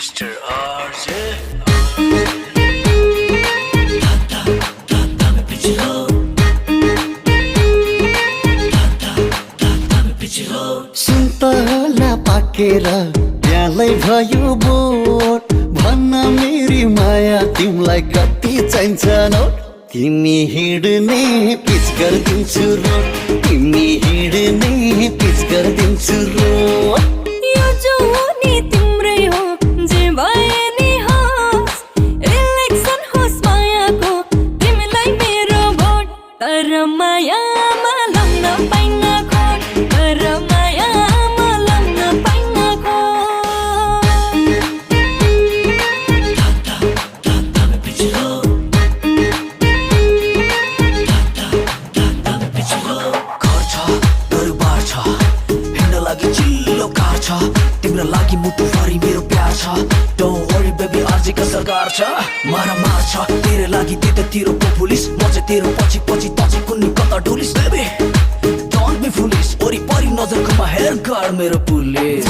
Mr. RJ. सुन्तला पाकेर त्यहाँलाई भयो बोट भन्न मेरी माया तिमीलाई कति चाहिन्छ नोट तिमी हिँड्ने पिच गरिदिन्छु रोड तिमी हिँड्ने पिच गरिदिन्छु रोड यो जवानी तिम्रै हो जे भए नि होस् इलेक्सन होस् मायाको तिमीलाई मेरो भोट तर मायामा लग्न पाइन खोट तर मायामा लग्न पाइन चिल्लो कार छ तिम्रो लागि मुटु भरि मेरो प्यार छ डोन्ट वरी बेबी आरजे का सरकार छ मारा मार छ तेरे लागि त्यतातिरको पुलिस म चाहिँ तेरो पछि पछि त चाहिँ कुन्नी कता डुलिस बेबी डोन्ट बी फुलिस वरिपरि नजरकोमा हेर गाड मेरो पुलिस